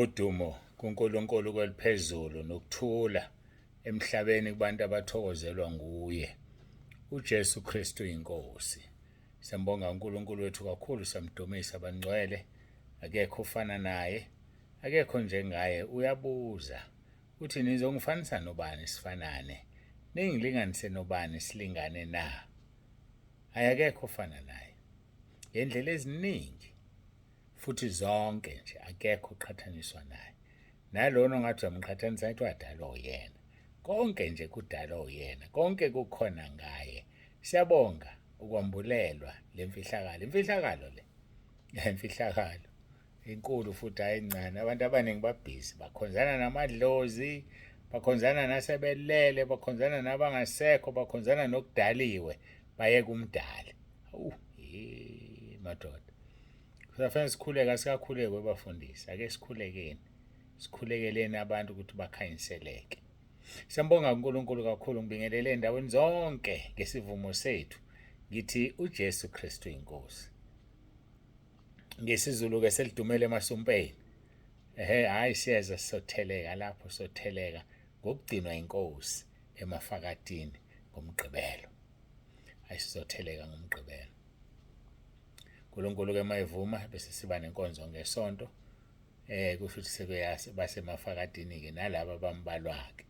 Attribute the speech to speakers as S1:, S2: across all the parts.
S1: Udumo kuNkulunkulu kweliphezulu nokuthula emhlabeni kubantu abathokozelwa nguye. UJesu Kristu inkosi. Siyambonga uNkulunkulu wethu kakhulu, siyamdumisa bangcwele. Akekho ofana naye, akekho njengaye. Uyabuza uthi nizongifanisa nobani sifanane, ningilinganise nobani silingane na? Hhayi, akekho ofana naye ngendlela eziningi futhi zonke nje akekho oqhathaniswa naye. Nalona ongathi uyamqhathanisa athi wadalwa uyena. Konke nje kudalwa uyena, konke kukhona ngaye. Siyabonga ukwambulelwa le mfihlakalo, imfihlakalo le, imfihlakalo inkulu futhi ayincane. Abantu abaningi babhizi, bakhonzana namadlozi, bakhonzana nasebelele, bakhonzana nabangasekho, bakhonzana nokudaliwe, bayeke umdali. Awu, madoda. Kusafanele sikhuleke, asikakhulekwe bafundisi, ake sikhulekeni. Sikhulekeleni abantu ukuthi bakhanyiseleke. Siyambonga uNkulunkulu kakhulu, ngibingelele endaweni zonke ngesivumo sethu. Ngithi uJesu Kristu inkosi. NgesiZulu ke selidumele emasumpeni. Ehhe, hayi siyeza sisotheleka lapho sotheleka ngokugcinwa inkosi emafakatini ngoMgqibelo. Hayi sizotheleka ngoMgqibelo. uNkulunkulu ke mayivuma bese siba nenkonzo ngesonto kusho ukuthi sebeyase basemafakadini ke nalaba bambalwa ke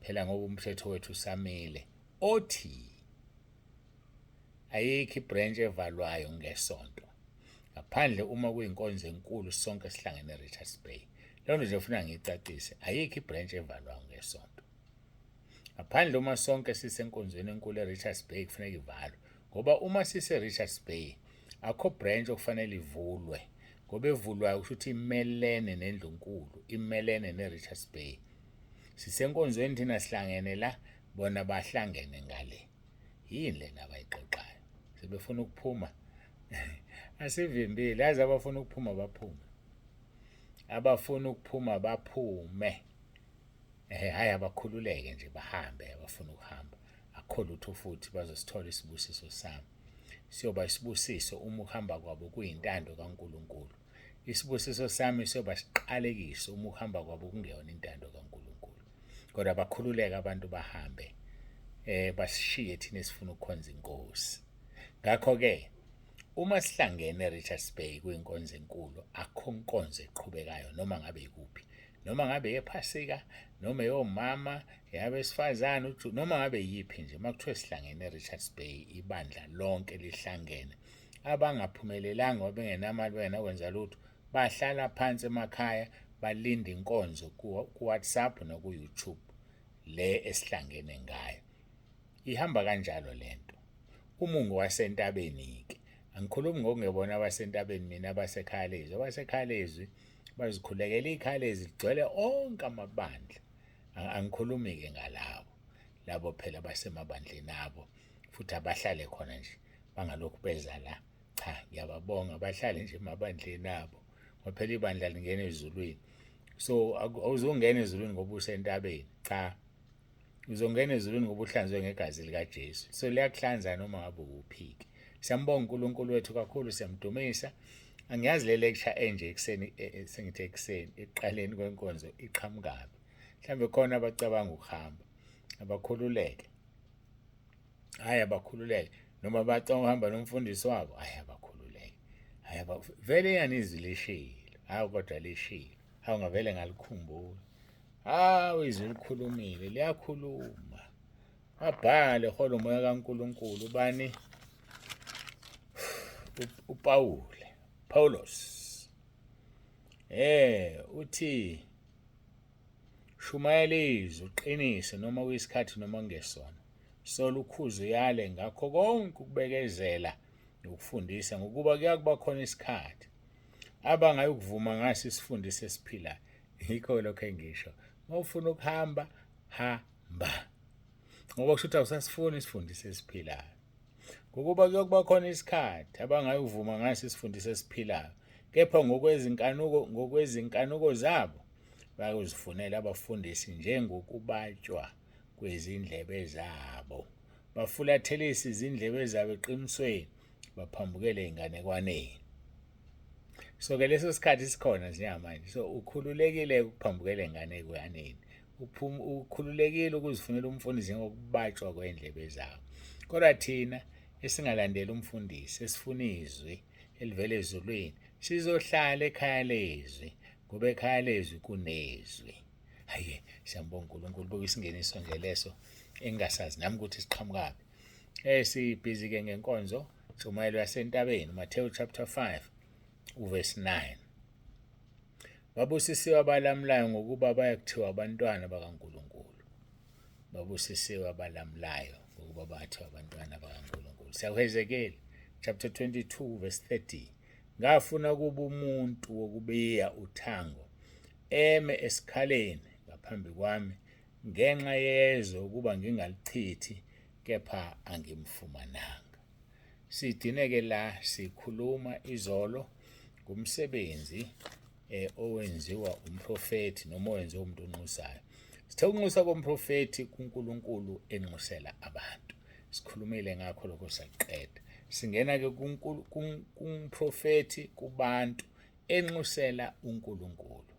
S1: phela ngoba umthetho wethu usamile othi ayikho ibranch evalwayo ngesonto ngaphandle uma kuyinkonzo enkulu sonke sihlangene eRichards Bay. Leyo nto nje ufuna ngiyicacise, ayikho ibranch evalwayo ngesonto ngaphandle uma sonke sisenkonzweni enkulu eRichards Bay, kufuneka ivalwe ngoba uma sise-Richards Bay akho branch okufanele ivulwe ngoba evulwayo kusho ukuthi imelene nendlunkulu, imelene ne-Richards Bay. Sisenkonzweni thina sihlangene la, bona bahlangene ngale. Yini lena abayixoxayo? Sebefuna ukuphuma, asivimbile. Yazi abafuna ukuphuma baphume, abafuna ukuphuma baphume. Hhayi abakhululeke nje bahambe abafuna ukuhamba, akukho lutho futhi bazosithola isibusiso sami. Siyoba isibusiso uma ukuhamba kwabo kuyintando kaNkulunkulu. Isibusiso sami siyoba siqalekiso uma ukuhamba kwabo kungeyona intando kaNkulunkulu. Kodwa bakhululeke abantu bahambe, basishiye thina esifuna ukukhonza inkosi. Ngakho-ke uma sihlangene eRichards Bay kuyinkonzo enkulu, akukho nkonzo eqhubekayo noma ngabe ikuphi, noma ngabe eyephasika, noma eyomama, eyabesifazane, noma ngabe yiphi nje. Uma kuthiwe sihlangene eRichards Bay, ibandla lonke lihlangene, abangaphumelelanga babengenamali bengenakwenza lutho, bahlala phansi emakhaya balinde inkonzo ku-WhatsApp naku-YouTube le esihlangene ngayo. Ihamba kanjalo lento. Uma ungowasentabeni-ke, angikhulumi ngokungebona abasentabeni mina, abasekhaya lezwi. Abasekhaya lezwi bazikhulekela, ikhaya lezwi ligcwele onke amabandla. Angikhulumi-ke ngalabo, labo phela basemabandleni abo futhi abahlale khona nje, bangalokhu beza la. Cha, ngiyababonga, bahlale nje emabandleni abo ngoba phela ibandla lingena ezulwini. So awuzungena ezulwini ngoba usentabeni, cha, uzongena ezulwini ngoba uhlanzwe ngegazi likaJesu. So liyakuhlanza noma ngabe ukuphi-ke. Siyambonga uNkulunkulu wethu kakhulu, siyamdumisa. Angiyazi le lecture enje ekuseni, sengithi ekuseni, ekuqaleni kwenkonzo iqhamukaphi. Mhlawumbe khona abacabanga ukuhamba, abakhululeke. Hhayi abakhululeke, noma bacabanga ukuhamba nomfundisi wabo, hhayi abakhululeke. Hhayi vele yani izwi lishilo, hawu kodwa lishilo, hawu ngavele ngalikhumbula. Hawu izwi likhulumile, liyakhuluma. Abhale hola umoya kaNkulunkulu ubani? uPawule, Paulos. Uthi shumayela izwi uqinise noma kuyisikhathi noma kungesona. Sola ukhuze uyale ngakho konke ukubekezela nokufundisa, ngokuba kuyakuba khona isikhathi abangayukuvuma ngaso isifundiso esiphilayo. Yikho lokho engisho, uma ufuna ukuhamba hamba, ngoba kusho ukuthi awusasifuni isifundiso esiphilayo. Ngokuba kuyokuba khona isikhathi abangayuvuma ngaso isifundiso esiphilayo, kepha ngokwezinkanuko zabo bayozifunela abafundisi njengokubatshwa kwezindlebe zabo, bafulathelise izindlebe zabo eqinisweni, baphambukele ey'nganekwaneni. So ke leso sikhathi sikhona njengamanje. So ukhululekile ukuphambukela enganekwaneni, ukhululekile ukuzifunela umfundisi njengokubatshwa kwendlebe zakho. Kodwa thina esingalandeli umfundisi, esifuna izwi elivela ezulwini, sizohlala ekhaya lezwi, ngoba ekhaya lezwi kunezwi. Hayi, siyambonga uNkulunkulu. Buka isingeniso nje leso engingasazi nami ukuthi siqhamukaphi. Sibhizi ke ngenkonzo Tshumayelo yasentabeni, Matthew chapter 5 uverse 9. Babusisiwe abalamulayo, ngokuba bayakuthiwa abantwana bakaNkulunkulu. Babusisiwe abalamulayo, ngokuba bathiwa abantwana bakaNkulunkulu. SiyakuHezekeli chapter 22 verse 30. Ngafuna kuba umuntu wokubiya uthango eme esikhaleni ngaphambi kwami ngenxa yezwe ukuba ngingalichithi, kepha angimfumananga. Sigcine-ke la sikhuluma izolo ngumsebenzi owenziwa umprofethi noma owenziwa umuntu onxusayo. Sithe ukunxusa komprofethi kuNkulunkulu enxusela abantu. Sikhulumile ngakho lokho saqeda. Singena-ke kumprofethi kubantu enxusela uNkulunkulu.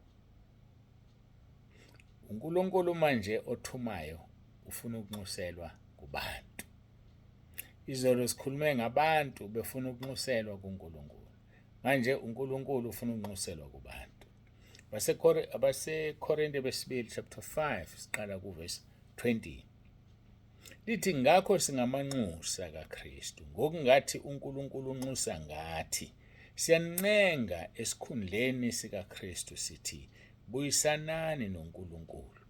S1: uNkulunkulu manje othumayo ufuna ukunxuselwa kubantu. Izolo sikhulume ngabantu befuna ukunxuselwa kuNkulunkulu. Manje uNkulunkulu ufuna ukunxuselwa kubantu. AbaseKorinte besibili chapter 5 siqala kuverse 20. Lithi ngakho singamanxusa kaKristu, ngokungathi uNkulunkulu unxusa ngathi. Siyancenga esikhundleni sikaKristu sithi buyisanani noNkulunkulu.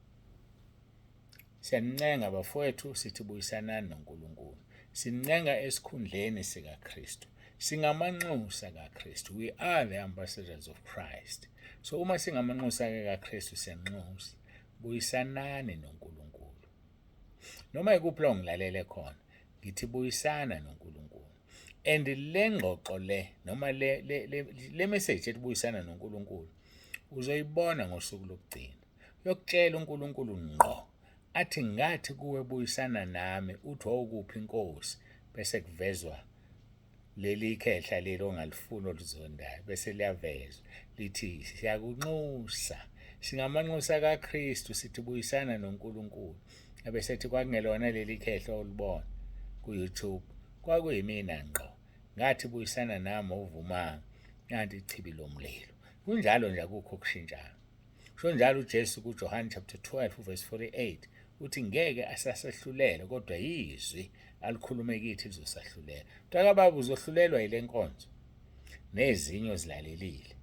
S1: Siyancenga bafowethu sithi buyisanani noNkulunkulu. Sincenga esikhundleni sikaKristu. Singamanxusa kaKristu. We are the ambassadors of Christ. So uma singamanxusa kaKristu siyanxusa. Buyisanani noNkulunkulu. Noma ikuphi la ngilalele khona, ngithi buyisana noNkulunkulu. And le ngxoxo le noma le message ethi buyisana noNkulunkulu uzoyibona ngosuku lokugcina. Uyokutshela uNkulunkulu ngqo athi ngathi kuwe buyisana nami, uthi wawukuphi inkosi, bese kuvezwa leli khehla leli ongalifuni oluzondayo, bese liyavezwa lithi siyakunxusa, singamanxusa kaKristu sithi buyisana noNkulunkulu. Ebese ethi kwakungelona leli khehla olubona ku-YouTube, kwakuyimina ngqo, ngathi buyisana nami awuvumanga, nanti ichibi lomlilo. Kunjalo nje, akukho okushintshayo. Kusho njalo uJesu kuJohane chapter 12 verse 48 uthi ngeke asasehlulele, kodwa izwi alikhulume kithi lizosahlulela. Mntakababa, uzohlulelwa yile nkonzo nezinye ozilalelile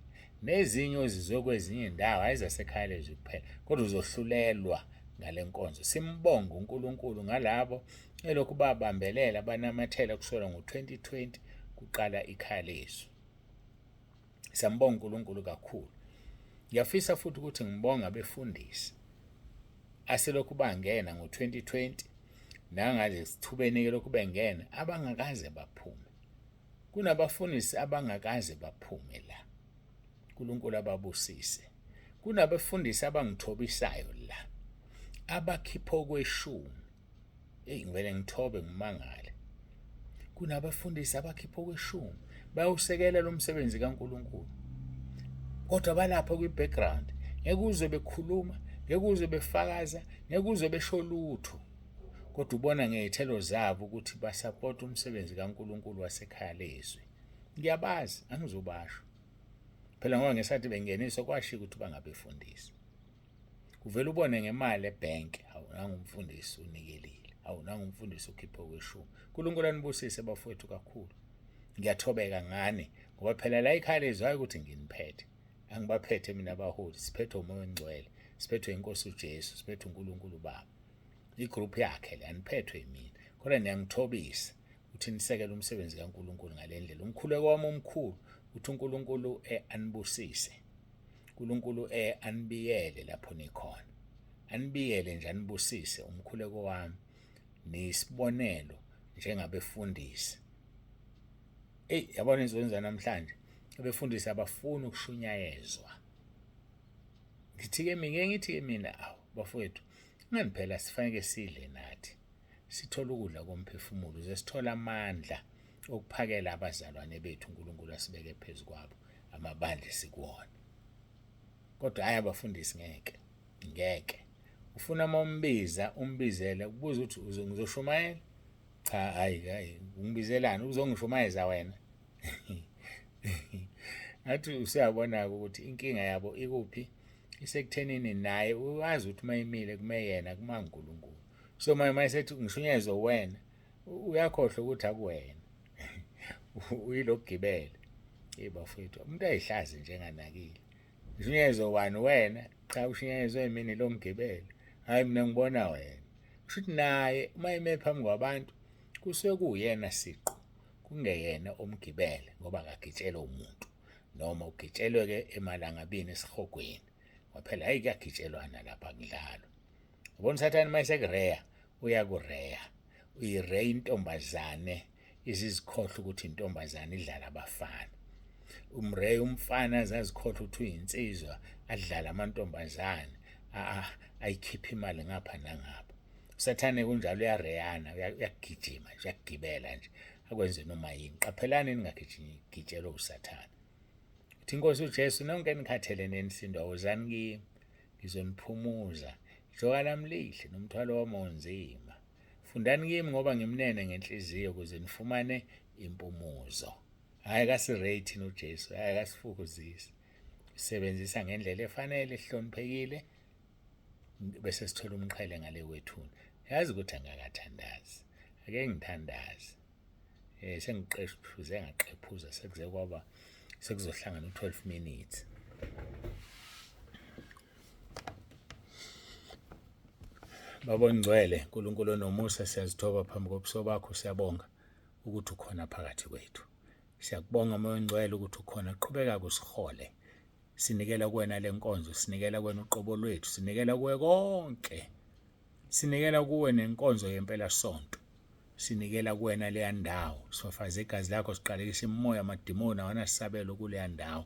S1: nezinye ozizwe kwezinye indawo, hayi zasekhaya lezwi kuphela, kodwa uzohlulelwa ngale nkonzo. Simbonga uNkulunkulu ngalabo elokhu babambelela banamathela kusukela ngo-2020 kuqala ikhaya lezwi. Siyambonga uNkulunkulu kakhulu. Ngiyafisa futhi ukuthi ngibonge abefundisi aselokhu bangena ngo-2020 nangalesithubeni-ke lokhu bengena abangakaze baphume. Kunabafundisi abangakaze baphume la. uNkulunkulu ababusise. Kunabefundisi abangithobisayo la, abakhipha okweshumi. Eyi, ngivele ngithobe ngimangale. Kunabafundisi abakhipha okweshumi, bayawusekela lo msebenzi kaNkulunkulu, kodwa balapha kwi-background, ngeke uzwe bekhuluma, ngeke uzwe befakaza, ngeke uzwe besho lutho, kodwa ubona ngey'thelo zabo ukuthi basapota umsebenzi kaNkulunkulu wasekhaya lezwi. Ngiyabazi, angizobasho phela, ngoba ngesathi bengeniswa kwashiya ukuthi bangabefundisi. Uvele ubone ngemali ebhenki, hawu nangumfundisi unikelile, hawu nangumfundisi ukhiphe okweshumi. uNkulunkulu anibusise bafowethu kakhulu. Ngiyathobeka ngani, ngoba phela la ikhaya lezwi hayi ukuthi nginiphethe, angibaphethe mina abaholi, siphethwe uMoya oNgcwele, siphethwe inkosi uJesu, siphethwe uNkulunkulu Baba, igroup yakhe le, aniphethwe yimina, kodwa niyangithobisa ukuthi nisekele umsebenzi kaNkulunkulu ngale ndlela. Umkhuleko wami omkhulu uthi uNkulunkulu anibusise, uNkulunkulu anibiyele lapho nikhona, anibiyele nje, anibusise. Umkhuleko wami, nisibonelo njengabefundisi. Eyi, yabona izinto namhlanje, abefundisi abafuni ukushunyayezwa. Ngithi-ke mina, ngeke ngithi-ke mina, awu bafowethu, ngani phela sifanele sidle nathi, sithole ukudla komphefumulo, ukuze sithole amandla okuphakela abazalwane bethu uNkulunkulu asibeke phezu kwabo. amabandla esikuwona. Kodwa hhayi abafundisi, ngeke ngeke. Ufuna uma umbiza umbizele ukubuza ukuthi ngizoshumayela? Cha, hayi hayi, ungibizelani? Uzongishumayeza wena? Ngathi usuyabona-ke ukuthi inkinga yabo ikuphi, isekuthenini naye uwazi ukuthi uma imile kume yena, kuma uNkulunkulu. So uma esethi ngishunyayezwe wena, uyakhohlwa ukuthi akuwena, uyilokugibela. Hey bafowethu, umuntu ayihlazi njenganakile. Ngishunyayezwe wani wena? Cha, ushunyayezwe yimina lo ngigibele. Hhayi, mina ngibona wena. Kusho ukuthi naye uma eme phambi kwabantu kusuke kuwuyena siqu, kungeyena omgibele, ngoba akagitshelwe umuntu, noma ugitshelwe-ke emalangabini esihogweni. Ngoba phela hhayi kuyagitshelwana lapha, kudlalwa. Ubona uSathane uma esekureya, uyakureya. Uyireya intombazane izizikhohlwa ukuthi intombazane idlala abafana. Umreya umfana azazikhohlwa ukuthi uyinsizwa, adlala amantombazane, ayikhiphe imali ngapha nangapha. USathane kunjalo, uyareyana, uyagijima nje, uyagibela nje, akwenze noma yini. Qaphelani ningagitshelwa uSathane. Uthi iNkosi uJesu, nonke enikhathele nenisindwa, wozani kimi, ngizoniphumuza. Ijoka lami lihle nomthwalo wami onzima. Fundani kimi ngoba ngimnene ngenhliziyo, ukuze nifumane impumuzo. Hhayi kasirate thina uJesu, hhayi kasifukuzisi. Sisebenzisa ngendlela efanele, ehloniphekile, bese sithola umqhele ngale kwethuna. Yazi ukuthi angakathandazi. Ake ngithandaze. Sengiqephuze ngaqephuza sekuze kwaba sekuzohlangana u-12 minutes. Baba ongcwele, uNkulunkulu onomusa, siyazithoba phambi kobuso bakho, siyabonga ukuthi ukhona phakathi kwethu. Siyakubonga Moya ongcwele ukuthi ukhona, qhubeka kusihole. Sinikela kuwena lenkonzo, sinikela kuwena uqobo lwethu, sinikela kuwe konke. Sinikela kuwe nenkonzo yempela sonto. Sinikela kuwena leya ndawo, sifafaze igazi lakho, siqalekisa imimoya, amadimoni awanasabelo kuleya ndawo.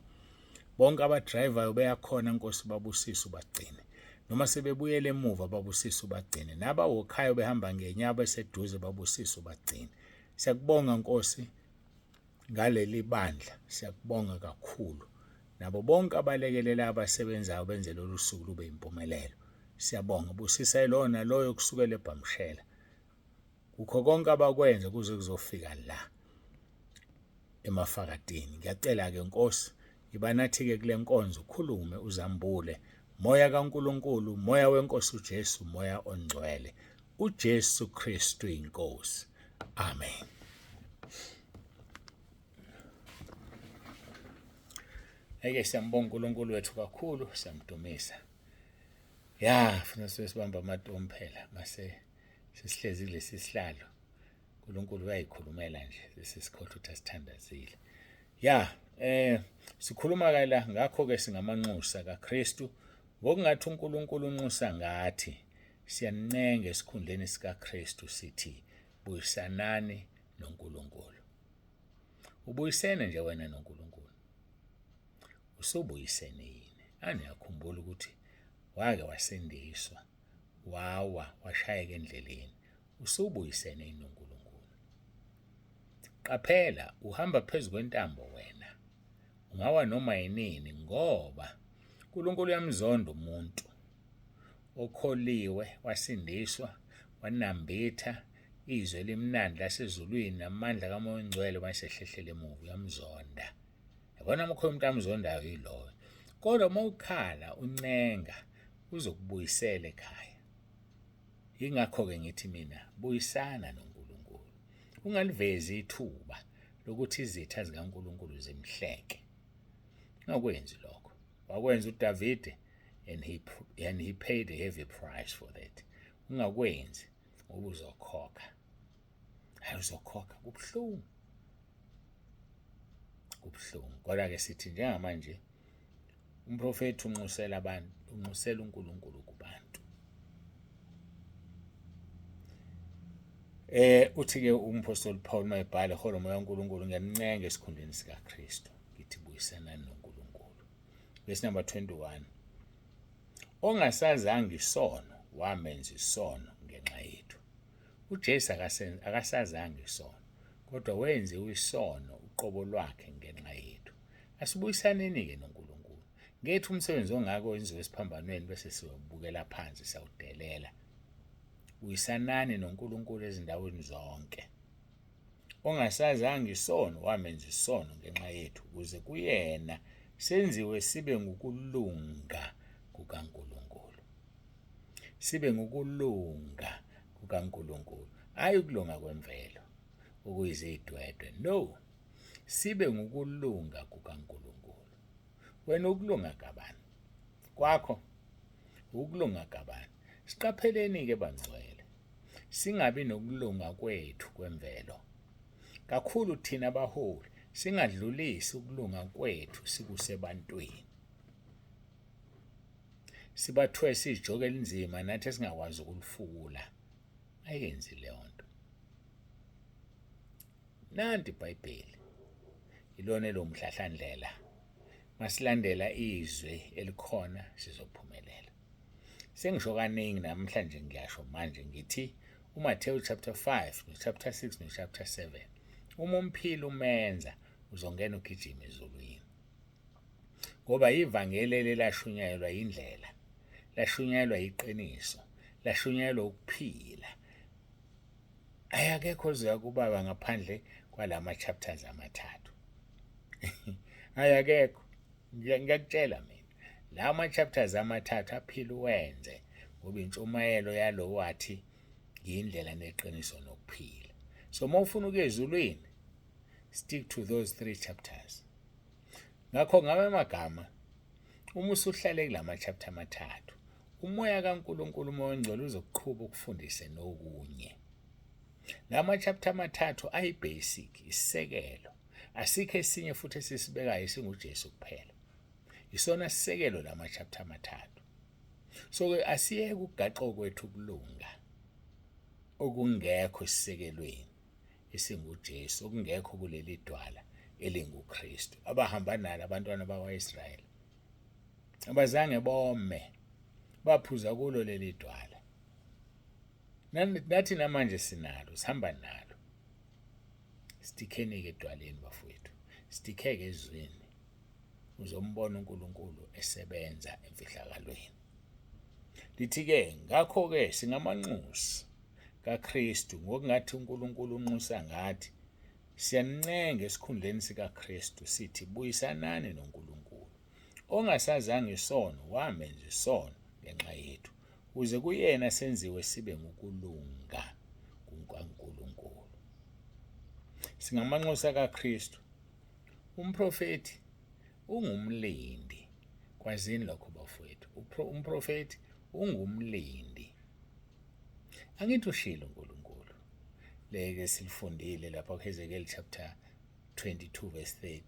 S1: Bonke abadrayivayo beyakhona Nkosi, babusise ubagcine. Noma sebebuyele emuva babusise ubagcine. Nabawokhayo behamba ngenyawo beseduze babusise ubagcine. Siyakubonga Nkosi ngaleli bandla, siyakubonga kakhulu. Nabo bonke abalekelela abasebenzayo benze lolu suku lube impumelelo. Siyabonga, busisa yilowo naloyo kusukela eBhamshela. Kukho konke abakwenza kuze kuzofika la emafakadini. Ngiyacela-ke Nkosi, iba nathi-ke kule nkonzo, ukhulume uzambule. Moya kaNkulunkulu, moya weNkosi uJesu, moya ongcwele. uJesu Kristu inkosi. Amen. Eke siyambonga uNkulunkulu wethu kakhulu, siyamdumisa. Ya, funa sibamba amatomu phela mase sesihlezi kulesi sihlalo. uNkulunkulu uyayikhulumela nje sesikhohlwa ukuthi asithandazile. Ya, sikhuluma ke la ngakho ke singamanxusa kaKristu ngokungathi uNkulunkulu unxusa ngathi, siyancenga esikhundleni sikaKristu sithi buyisanani noNkulunkulu. Ubuyisene nje wena noNkulunkulu. Usubuyisene yini? Aniyakhumbula ukuthi wake wasindiswa, wawa, washayeka endleleni. Usubuyisene yini noNkulunkulu? Qaphela, uhamba phezu kwentambo wena. Ungawa noma yinini ngoba uNkulunkulu uyamzonda umuntu okholiwe, wasindiswa, wanambitha izwi elimnandi lasezulwini namandla kaMoya oNgcwele wayesehlehlela emuva, uyamzonda. Yabona uma ukhona umuntu amzondayo yiloyo. Kodwa uma ukhala uncenga uzokubuyisela ekhaya. Yingakho-ke ngithi mina buyisana noNkulunkulu. Ungalivezi ithuba lokuthi izitha zikaNkulunkulu zimhleke. Ungakwenzi lokho. Wakwenza uDavide and he paid a heavy price for that. Ungakwenzi ngoba uzokhokha. Hayi, uzokhokha kubuhlungu. Kubuhlungu. Kodwa ke sithi njengamanje umprofethi unxusela abantu, unxusela uNkulunkulu kubantu. Uthi ke umpostoli Paul mayebhala eholo moya kaNkulunkulu, ngiyancenga esikhundleni sikaKristu ngithi buyisanani noNkulunkulu. Verse number 21. Ongasazanga isono wamenza isono ngenxa yethu. uJesu akasazanga isono, kodwa wenziwe isono uqobo lwakhe ngenxa yethu. Asibuyisaneni-ke noNkulunkulu. Ngethu umsebenzi ongako wenziwe esiphambanweni bese siwubukela phansi siyawudelela. Buyisanani noNkulunkulu ezindaweni zonke. Ongasazanga isono wamenza isono ngenxa yethu ukuze kuyena senziwe sibe ngukulunga kukaNkulunkulu. Sibe ngukulunga kukaNkulunkulu, hhayi ukulunga kwemvelo okuyizidwedwe. No, sibe ngukulunga kukaNkulunkulu. Wena ukulunga kabani? Kwakho ukulunga kabani? Siqapheleni-ke bangcwele, singabi nokulunga kwethu kwemvelo. Kakhulu thina baholi singadlulisi ukulunga kwethu sikusebantwini. Sibathwese ijoka elinzima nathi esingakwazi ukulifukula. Ayenzi leyo nto. Nanti iBhayibheli ilona elomhlahlandlela. Masilandela izwi elikhona sizophumelela. Sengisho kaningi namhlanje ngiyasho manje ngithi uMathewu chapter 5 no chapter 6 no chapter 7 uma umphila umenza uzongena ugijima ezulwini. Ngoba ivangeli elashunyayelwa indlela, lashunyayelwa iqiniso, lashunyayelwa ukuphila. Ayakekho ozoya kubaba ngaphandle kwalama chapters amathathu. Ayakekho. Ngiyakutshela mina. La ma chapters amathathu aphila uwenze ngoba intshumayelo yalo wathi ngiyindlela neqiniso nokuphila. So uma ufuna ukuya ezulwini stick to those three chapters. Ngakho ngabe amagama uma usuhlale kulama chapter amathathu umoya kaNkuluNkulu umoya ongcwele uzokuqhuba ukufundise nokunye. Lama chapter amathathu ayi-basic, isisekelo. Asikho esinye futhi esisibekayo esinguJesu kuphela. Isona sisekelo lama chapter amathathu. So ke asiyeke ukugaxa kwethu ukulunga okungekho esisekelweni esinguJesu, okungekho kuleli dwala elinguKristu. Abahamba nalo abantwana bakwaIsrayeli abazange bome, baphuza kulo leli dwala. Nathi namanje sinalo, sihamba nalo. Stikheni-ke edwaleni bafowethu, stikheke ezwini, uzombona uNkulunkulu esebenza emfihlakalweni. Lithi-ke ngakho-ke singamanxusa kaKristu ngokungathi uNkulunkulu unxusa ngathi, siyanincenga esikhundleni sikaKristu sithi buyisanani noNkulunkulu. Ongasazanga isono wamenza isono ngenxa yethu, ukuze kuyena senziwe sibe ngukulunga kukaNkulunkulu. Singamanxusa kaKristu. Umprofethi ungumlindi. Kwazini lokho bafowethu. Umprofethi ungumlindi. Angithi ushilo uNkulunkulu. Leke silifundile lapha kuHezekiel chapter 22 verse 30.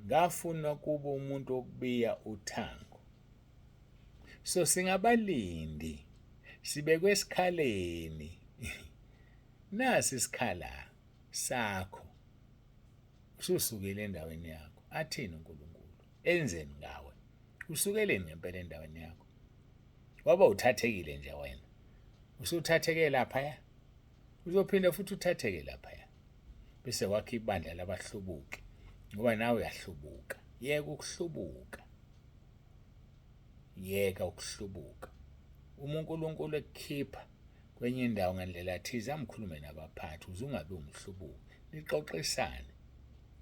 S1: Ngafuna kubo umuntu wokubiya uthango. So singabalindi sibekwe esikhaleni. Nasi isikhala sakho. Ususukile endaweni yakho. Athini uNkulunkulu? Enzeni ngawe? Usukeleni ngempela endaweni yakho? Waba uthathekile nje wena. Usuthatheke lapha. Uzophinda futhi uthatheke lapha. Bese wakha ibandla labahlubuki ngoba nawe uyahlubuka. Yeka ukuhlubuka. Yeka ukuhlubuka. Uma uNkulunkulu ekukhipha kwenye indawo ngandlela thize amkhulume nabaphathi uze ungabi umhlubuki, nixoxisane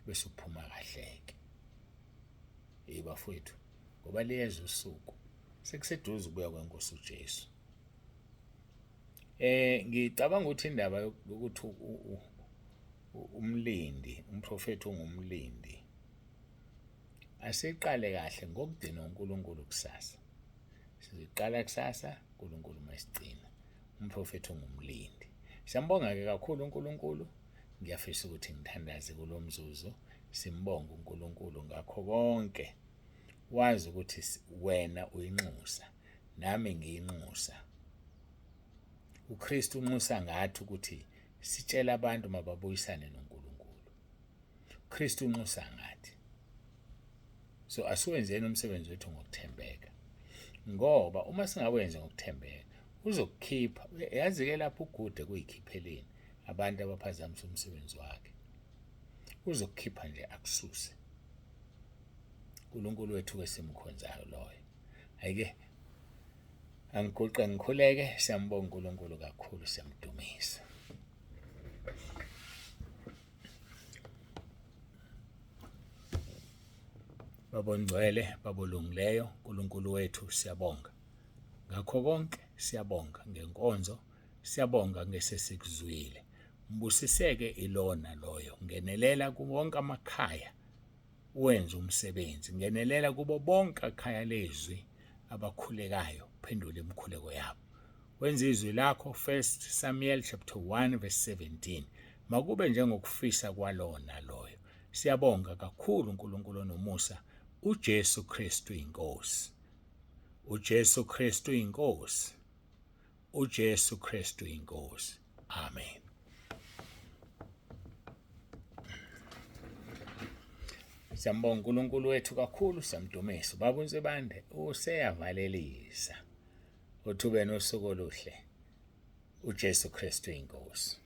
S1: bese uphuma kahleke. Hey bafowethu, ngoba liyeza usuku sekuseduze ukubuya kwenkosi uJesu. Ngicabanga ukuthi indaba yokuthi umlindi, umprofethi ungumlindi, asiqale kahle ngokugcina uNkulunkulu kusasa. Siziqala kusasa uNkulunkulu masigcina. Umprofethi ungumlindi. Siyambonga ke kakhulu uNkulunkulu. Ngiyafisa ukuthi ngithandaze kulomzuzu simbonge uNkulunkulu ngakho konke. Wazi ukuthi wena uyinxusa, nami ngiyinxusa. uKristu unxusa ngathi ukuthi sitshele abantu mababuyisane noNkulunkulu. uKristu unxusa ngathi. So asiwenzeni umsebenzi wethu ngokuthembeka. Ngoba uma singawenzi ngokuthembeka uzokukhipha, yazi-ke lapho ugude kuyikhipheleni abantu abaphazamisa umsebenzi wakhe. Uzokukhipha nje akususe. uNkulunkulu wethu esimkhonzayo loyo. Ayike angiguqe ngikhuleke, siyambonga uNkulunkulu kakhulu, siyamdumisa. Babongcwele, babolungileyo, uNkulunkulu wethu siyabonga. Ngakho konke siyabonga ngenkonzo, siyabonga ngesesikuzwile. Mbusiseke ilona loyo, ngenelela kuwonke amakhaya wenze umsebenzi, ngenelela kubo bonke akhaya lezwi abakhulekayo, phendula imikhuleko yabo. Wenza izwi lakho 1 Samuel chapter 1 verse 17 makube njengokufisa kwalona loyo. Siyabonga kakhulu uNkulunkulu onomusa, uJesu Kristu inkosi. uJesu Kristu inkosi. uJesu Kristu inkosi. Amen. Siyambonga uNkulunkulu wethu kakhulu, siyamdumisa. Ubaba uNsibande useyavalelisa. Uthube nosuku oluhle. uJesu Kristu inkosi.